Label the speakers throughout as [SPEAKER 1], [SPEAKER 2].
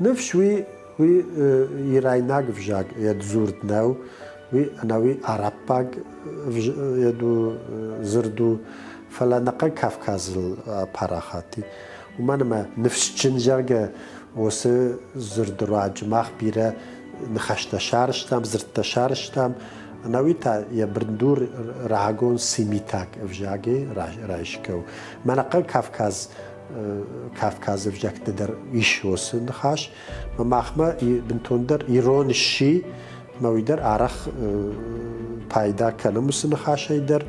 [SPEAKER 1] Ныфс уый, уый ирайнаг ӕвзаг йӕ дзурд нӕу, уый ӕнӕуи араббаг дзырд у, фӕлӕ ӕнӕхъӕн Кавказыл апарахат и. Уымӕн ӕмӕ ныфсджын, зӕгъгӕ, уыцы дзырды руаджы мах бирӕ ныхӕстӕ сарӕзтам, дзырдтӕ сарӕзтам, ӕнӕуи та йӕ бындур рагон семитаг ӕвзагӕй райсгӕ у. Мӕнӕ Кавказ Кавказы ӕвзӕгты дӕр ис уыцы ныхас. Махмӕ бынтондӕр ирон сси, ӕмӕ уый дӕр арӕх пайда кӕнӕм уыцы ныхасӕй дӕр.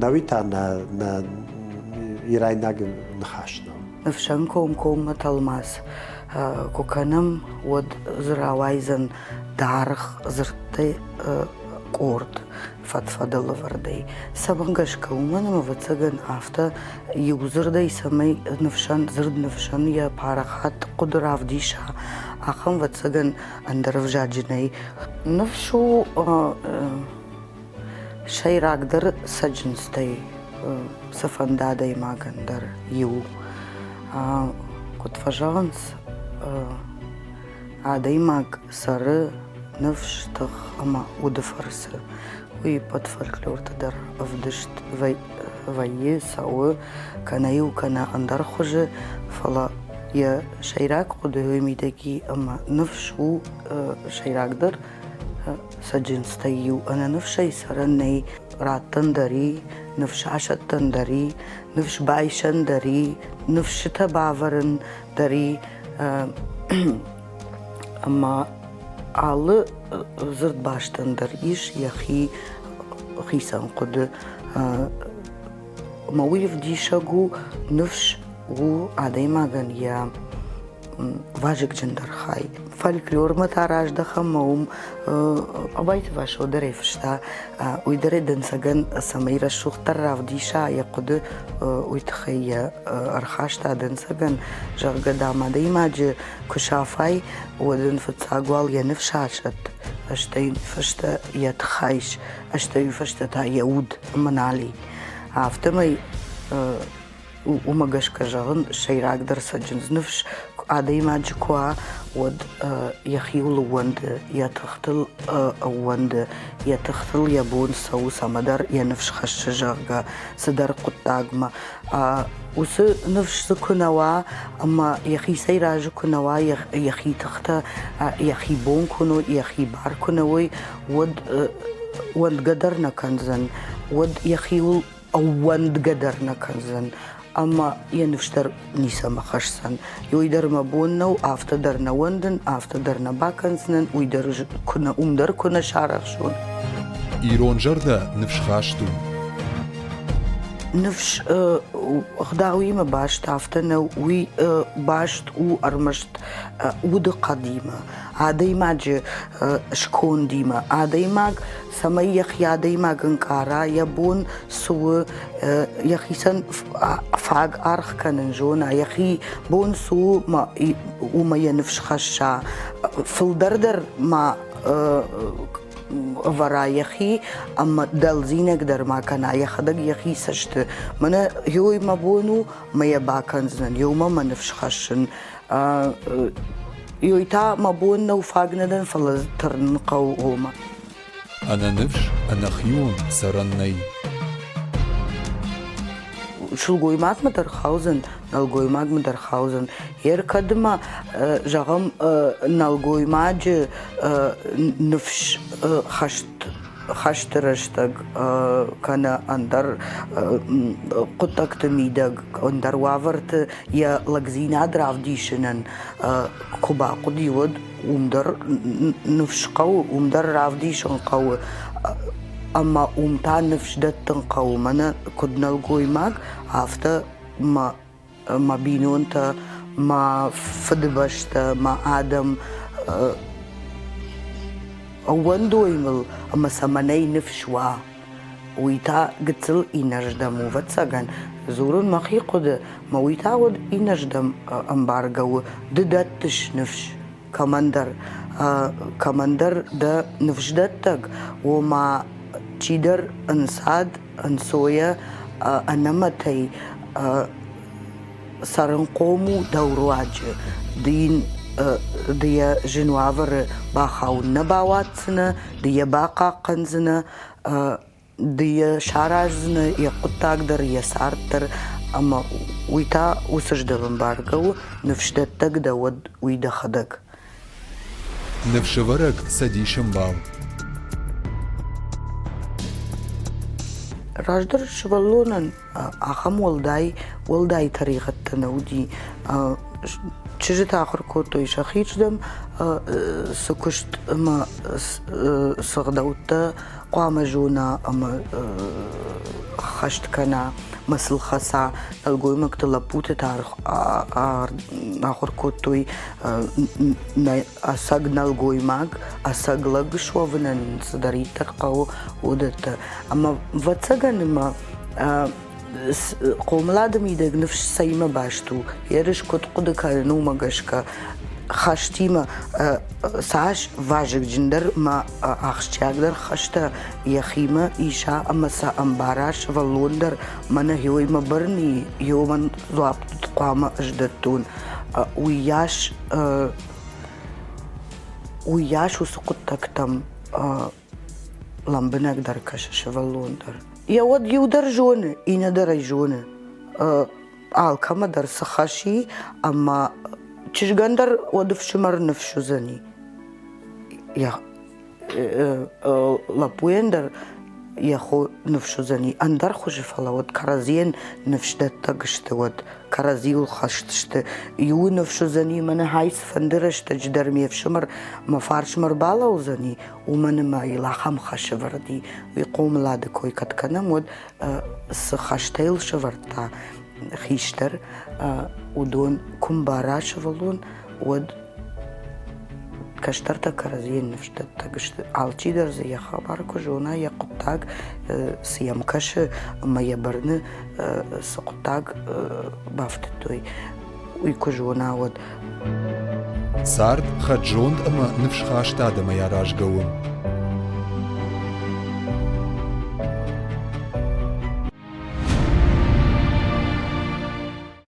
[SPEAKER 1] Науи та нӕ, нӕ ирайнаг ныхас нӕу.
[SPEAKER 2] Ныфсӕн комкоммӕ тӕлмац куы кӕнӕм, уӕд дзы рауайдзӕн даргъ дзырдтӕй къорд фӕд-фӕдыл ӕвӕрдӕй. Цӕмӕн гӕсгӕ? Уымӕн ӕмӕ, ӕвӕццӕгӕн, афтӕ иу дзырдӕй цӕмӕй ныфсӕн, дзырд ныфсӕн йӕ парахат хъуыды равдиса, ахӕм, ӕвӕццӕгӕн, ӕндӕр ӕвзаджы нӕй. Ныфс у сӕйрагдӕр цӕджындзтӕй цыфӕнды адӕймагӕн дӕр иу. Куыд фӕзӕгъынц, адӕймаг цӕры ныфс, тых ӕмӕ уды фӕрцы. Уый ӕппӕт фольклорты дӕр ӕвдыст вӕййы, цӕуы кӕнӕ иу, кӕнӕ ӕндӕр хуызы, фӕлӕ йӕ сӕйраг хъуыды уый мидӕг и ӕмӕ ныфс у сӕйрагдӕр цӕджындзтӕй иу. Ӕнӕ ныфсӕй цӕрӕн нӕй, раттӕн дӕр и, ныфс асӕттӕн дӕр и, ныфс байсӕн дӕр и, ныфсытӕ бавӕрын дӕр и. Ӕмӕ алы дзырдбастӕн дӕр ис йӕхи хицӕн хъуыды. Ӕмӕ уый ӕвдисӕг у, ныфс у адӕймагӕн йӕ вазыгджындӕр хай. Фольклормӕ та раздӕхӕм ӕмӕ уым Абайты Васо дӕр ӕй фыста, уый дӕр ӕй дӕнцӕгӕн цӕмӕй рӕсугъддӕр равдиса йӕ хъуыды, уый тыххӕй йӕ ӕрхаста дӕнцӕгӕн, зӕгъгӕ, дам, адӕймаджы куы сафай, уӕд ын фыццаг уал йӕ ныфс асӕтт, стӕй фӕстӕ йӕ тых айс, стӕй фӕстӕ та йӕ уд ӕмӕ нал и. Афтӕмӕй уымӕ гӕсгӕ зӕгъын, сӕйрагдӕр цӕджындз ныфс адӕймаджы куы уа, уӕд йӕхиуыл ӕууӕнды, йӕ тыхтыл ӕууӕнды, йӕ тыхтыл йӕ бон цӕуы цӕмӕдӕр йӕ ныфс хӕссы, зӕгъгӕ, цыдӕр хъуыддагмӕ. Уыцы ныфс дзы куы нӕ уа ӕмӕ йӕхицӕй разы куы нӕ уа, йӕхи тыхтӕ йӕхи бон куы нӕ уой, йӕхи бар куы нӕ уой, уӕд уӕндгӕ дӕр нӕ кӕндзӕн, уӕд йӕхиуыл ӕууӕндгӕ дӕр нӕ кӕндзӕн ӕмӕ йӕ ныфс дӕр ницӕмӕ хӕсдзӕн. Уый дӕр мӕ бон нӕу, афтӕ дӕр нӕ уӕндын, афтӕ дӕр нӕ бакӕндзынӕн, уый дӕр куы нӕ, уым дӕр куы нӕ сарӕхсон.
[SPEAKER 3] Ирон зӕрдӕ ныфсхаст у.
[SPEAKER 2] Ныфс ӕгъдауимӕ баст афтӕ нӕу, уый баст у ӕрмӕст удыхъӕдимӕ, адӕймаджы скондимӕ. Адӕймаг цӕмӕй йӕхи адӕймаг ӕнкъара, йӕ бон цы у, йӕхицӕн фаг аргъ кӕнын зона, йӕхи бон цы у, уымӕ йӕ ныфс хӕсса. Фылдӕр дӕр ма ӕвӕра йӕхи ӕмӕ дӕлдзинӕг дӕр ма кӕна йӕхӕдӕг йӕхи цӕсты. Мӕнӕ ёй мӕ бон у, мӕ йӕ бакӕндзынӕн, еумӕ мӕ ныфс хӕссын. Ёй та мӕ бон нӕу фаг нӕ дӕн, фӕлӕ тырнын хъӕуы ома.
[SPEAKER 3] Ӕнӕныфс, ӕнӕхион цӕрӕн нӕй.
[SPEAKER 2] Сылгоймагмӕ дӕр хаудзӕн, нӕлгоймагмӕ дӕр хаудзӕн. Ӕркӕд ма, зӕгъӕм, нӕлгоймаджы ныфс хӕст хӕсты рӕстӕг кӕнӕ ӕндӕр хъуыддӕгты мидӕг, ӕндӕр уавӕрты йӕ лӕгдзинад равдисынӕн куы бахъуыди, уӕд уым дӕр ныфс хъӕуы, уым дӕр равдисын хъӕуы ӕмӕ уым та ныфс дӕттын хъӕуы. Мӕнӕ куыд нӕлгоймаг, афтӕ мӕ мӕ бинонтӕ, мӕ фыдыбӕстӕ, мӕ адӕм ӕууӕндой мыл ӕмӕ сӕ мӕнӕй ныфс уа. Уый та гыццыл иннӕрдӕм у, ӕвӕццӕгӕн, дзурын мӕхи хъуыды, мӕ уый та уӕд иннӕрдӕм ӕмбаргӕ у. Ды дӕттыс ныфс кӕмӕндӕр, кӕмӕндӕр дӕ ныфсдӕттӕг, ома чидӕр ӕнцад, ӕнцойӕ, ӕнӕмӕтӕй цӕрынхъом у дӕу руаджы. Ды йын ды йӕ зын уавӕры бахауын нӕ бауадздзынӕ, ды йӕ бахъахъхъӕндзынӕ, ды йӕ сараздзынӕ йӕ хъуыддаг дӕр, йӕ цард дӕр, ӕмӕ уый та уыцы здӕм ӕмбаргӕ у, ныфсдӕттӕг дӕ уӕд уый дӕхӕдӕг.
[SPEAKER 3] Ныфсӕвӕрӕг цӕдисӕмбал.
[SPEAKER 2] Раздӕр сывӕллонӕн ахӕм уӕлдай уӕлдай тӕригъӕдтӕ нӕ уыди. Чызджытӕ ахуыр кодтой сӕхирдӕм, цы куыст ӕмӕ цы гъдӕуттӕ хъуамӕ зона ӕмӕ хӕст кӕна, ӕмӕ сыл хӕца. Нӕлгоймӕгты лӕппуты та ахуыр кодтой ӕцӕг нӕлгоймаг, ӕцӕг лӕг суӕвынӕн цыдӕриддӕр хъӕуы, уыдӕттӕ. Ӕмӕ ӕвӕццӕгӕн ӕмӕ хъомылады мидӕг ныфс цӕимӕ баст у, ерыс куыд хъуыды кӕнын, уымӕ гӕсгӕ хӕстимӕ цас вазыгджындӕр ӕмӕ ахсджиагдӕр хӕстӕ йӕхимӕ иса ӕмӕ сӕ ӕмбара сывӕллон дӕр, мӕнӕ гъеуый мӕ бӕрны и, гъеуымӕн дзуапп хъуамӕ ӕз дӕттон, уыйас уыйас уыцы хъуыддӕгтӕм лӕмбынӕгдӕр кӕсы сывӕллон дӕр. Йӕ уӕд иу дӕр зоны, иннӕ дӕр ӕй зоны. Алкӕмӕ дӕр цы хӕс и, ӕмӕ чызгӕн дӕр уӕд ӕфсымӕр ныфс уыдзӕни. Йӕ лӕппуйӕн дӕр йӕ хо ныфс уыдзӕни ӕндӕр хуызы, фӕлӕ уӕд кӕрӕдзийӕн ныфсдӕттӕг сты, уӕд кӕрӕдзиуыл хӕст сты. Иуы ныфс уыдзӕни, мӕнӕ хай цыфӕнды рӕстӕджы дӕр ме фсымӕр мӕ фарсмӕ ӕрбалӕудзӕни, уымӕн ӕмӕ йыл ахӕм хӕс ӕвӕрд и. Уый хъомылады кой кӕд кӕнӕм, уӕд цы хӕстӕ йыл сӕвӕрдта хистӕр, уыдон куы мбара сывӕллон, уӕд кӕстӕртӕ кӕрӕдзийӕн ныфсдӕттӕг сты. Алчидӕр дзы йӕ хабар куы зона, йӕ хъуыддаг цы йӕм кӕсы ӕмӕ йӕ бӕрны цы хъуыддаг бафтыдтой, уый куы зона, уӕд.
[SPEAKER 3] Цард хӕд-зонд ӕмӕ ныфсхаст адӕмӕй аразгӕ у.